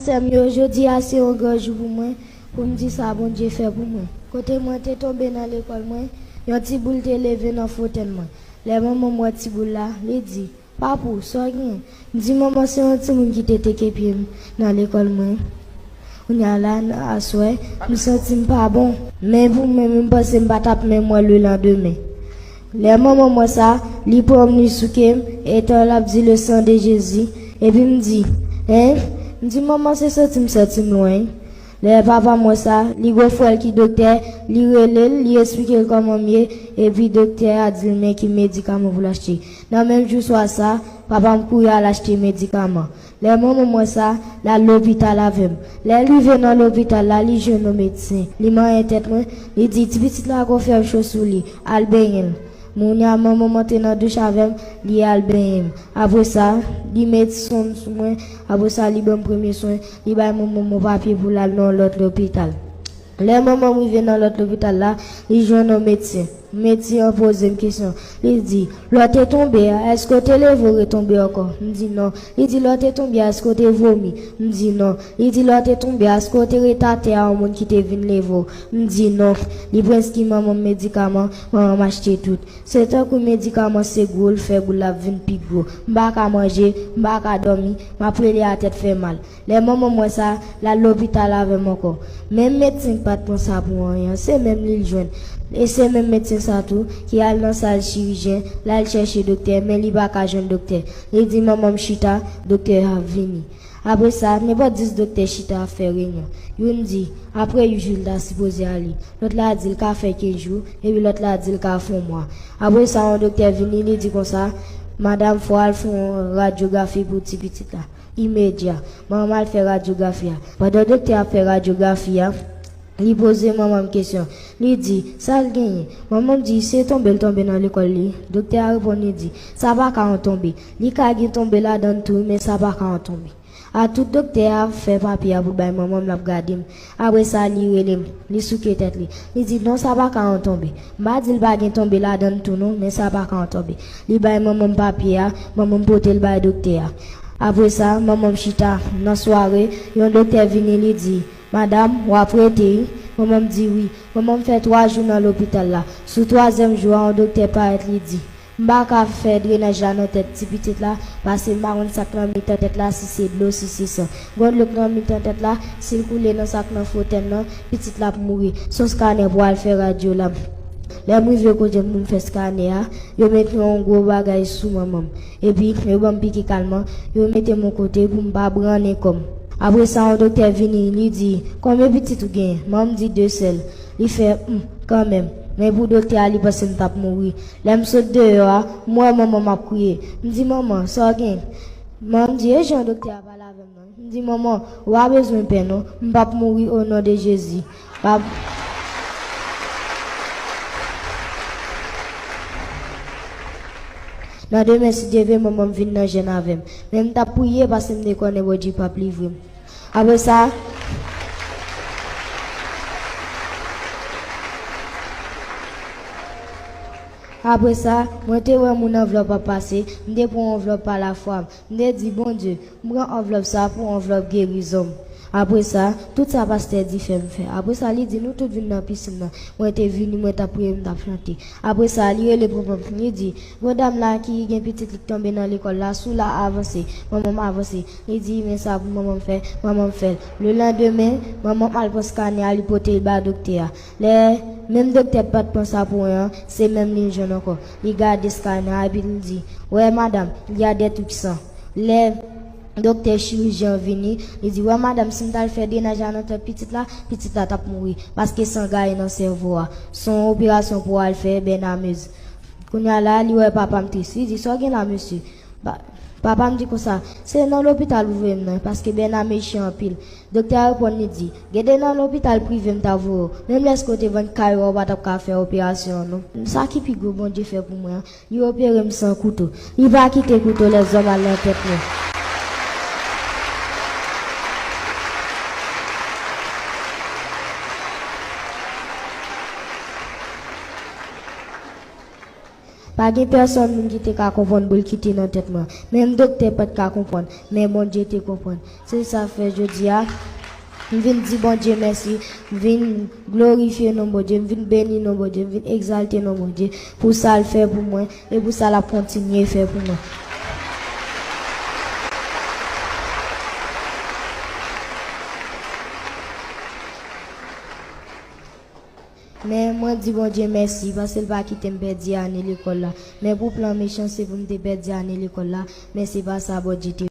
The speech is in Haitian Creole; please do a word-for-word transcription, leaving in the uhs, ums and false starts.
Sè m yo, jodi a se yon gran jou pou mwen, pou m di sa Bondye fè pou mwen. Kote mwen te tonbe nan lekòl mwen, yon ti boul te leve nan fotèn mwen. Lè manman m wè ti boul la, li di, "Papou, sa w genyen?" M di, "Manman, se yon timoun ki te teke pye m nan lekòl mwen. Kounye a la, nan aswè, m santi m pa bon." Men pou mwen, m panse m pa t ap menm wè lelandemen. Lè manman m wè sa, li pran m, li souke m, etan l ap di, "Le sang de Jésus." Epi m di, "Hein?" M di, "Manman, se santi m santi m lwen." Lè papa m wè sa, li gon frè l ki doktè, li rele l, li esplike l kòman m ye, epi doktè a di l men ki medikaman pou l achte. Nan menm jou swa sa, papa m kouri al achte medikaman. Lè manman m wè sa, l al lopital avè m. Lè l rive nan lopital la, li jwenn yon medsen. Li manyen tèt mwen, li di, "Ti pitit la gon fyèv cho sou li, al benyen l." Kounye a manman m antre nan douch avè m, li al benyen m. Apre sa, li met sonn sou mwen. Apre sa, li ban m premye swen. Li bay manman m yon papye pou l al nan yon lòt lopital. Lè manman m rive nan lòt lopital la, li jwenn yon medsen. Medsen an poze m kesyon. Li di, "Lè w te tonbe a, èske w te leve w retonbe ankò?" M di, "Non." Li di, "Lè w te tonbe a, èske w te vomi?" M di, "Non." Li di, "Lè w te tonbe a, èske w te ret atè a yon moun ki te vin leve w?" M di, "Non." Li prenski manman m medikaman, manman m achte tout. Se tankou medikaman se gwo l fè gwo l ap vin pi gwo. M pa ka manje, m pa ka dòmi, m ap rele a tèt fè mal. Lè manman m wè sa, l al lopital avè m ankò. Menm medsen k pa t pran sa pou anyen an, se menm li l jwenn. E se menm medsen sa tou ki al nan sal chirijyen, l al chèche doktè, men li pa ka jwenn doktè. Li di manman m chita, doktè a ap vini. Apre sa, nenpòt dis doktè chita ap fè reyinyon. Youn di, apre uit jou, l ta sipoze ale. Lòt la di l ka fè kenz jou, epi lòt la di l ka fè yon mwa. Apre sa, yon doktè vini, li di konsa, "Madanm, fò w al fè yon radyografi pou ti pitit la." Imedya. Manman m al fè radyografi a. Pandan doktè a ap fè radyografi a, li poze manman m kesyon. Li di, "Sa l genyen?" Manman m di, "Se tonbe l tonbe nan lekòl li." Doktè a reponn, li di, "Sa pa ka yon tonbe. Li ka gen tonbe ladan l tou, men sa pa ka yon tonbe." A tout doktè a ap fè papye a pou l bay manman m, l ap gade m. Apre sa, li rele m. Li souke tèt li. Li di, "Non, sa pa ka yon tonbe." M pa di l pa gen tonbe ladan l tou non, men sa pa ka yon tonbe. Li bay manman m papye a, manman m pote l bay doktè a. Apre sa, manman m chita nan sware, yon doktè vini, li di, "Madanm, w ap rete, wi?" Manman m di, "Wi." Manman m fè twa jou nan lopital la. Sou twazyèm jou a, yon doktè parèt, li di, "M pa ka fè drenaj la nan tèt ti pitit la, paske m pa konn sa k nan mitan tèt la, si se dlo, si se san. Gon dlo k nan mitan tèt la, si l koule nan sa k nan fotèn nan, pitit la ap mouri. Se yon skanè pou al fè radyo la." Lè m rive kote pou m fè skanè a, yo mete yon gwo bagay sou manman m. Epi, yo ban m piki kalman, yo mete m yon kote pou m pa brannen kò m. Apre sa, yon doktè vini, li di, "Konbyen pitit ou genyen?" Manman m di, "De sèl." Li fè, "Hum, kanmenm." Men pou doktè a, li panse m t ap mouri. Lè m sot deyò a, m wè manman m ap kriye. M di, "Manman, sa w gen?" Manman m di, "E jan doktè a pale avè m nan." M di, "Manman, ou pa bezwen pè non. M p ap mouri o non de Jezi." Pa Nan demen, si Dye vle, manman m vin nan jèn avè m. Men m t ap priye paske m te konnen Bondye p ap livre m. Apre sa, apre sa, mwen te wè moun anvlòp ap pase, m te pran anvlòp pa lafwa m. M te di, "Bondye, m pran anvlòp sa pou anvlòp gerizon m." Apre sa, tout sa pastè di fè m fè. Apre sa, li di, "Nou tout vin nan pisin nan." Mwen te vini, mwen t ap priye, m t ap chante. Apre sa, li rele manman m, li di, "Gon dam la ki gen pitit li k tonbe nan lekòl la, si w la avanse." Manman m avanse. Li di, "Men sa pou manman m fè." Manman m fè l. Lelandemen, manman m al pran skanè a, li pote l ba doktè a. Lè menm doktè pa t pran sa pou anyen, se menm li l jwenn ankò. Li gade skanè a, epi li di, "Wè, madanm, il y a des trucs sang." Lè doktè chirijyen an vini, li di, "Wè, madanm, si m t al fè drenaj la nan tèt pitit la, pitit la t ap mouri, paske san gaye nan sèvo a. Se yon operasyon pou al fè, bènamez." Kounye a la, li wè papa m tris. Li di, "Sa w gen la, mesye?" Pa-, papa m di konsa, "Se nan lopital ou voye m nan, paske Bèna mechan anpil." Doktè a reponn, li di, "Gede nan lopital prive m ta voye w. Menm lèske w te vann kay ou a, ou pa t ap ka fè operasyon an non." Sa ki pi gwo Bondye fè pou mwen an, li opere m san kouto. Li pa kite kouto lèzòm al nan tèt mwen. Pa gen pèsonn moun ki te ka konprann boul ki te nan tèt mwen. Menm doktè pa t ka konprann, men Bondye te konprann. Se sa fè jodi a, m vin di Bondye mèsi, m vin glorifye non Bondye, m vin beni non Bondye, m vin egzalte non Bondye pou sa l fè pou mwen e pou sa l ap kontinye fè pou mwen. Men mwen di Bondye mèsi paske l pa kite m pèdi ane lekòl la. Men pou plan mechan se pou m te pèdi ane lekòl la, men se pa sa Bondye te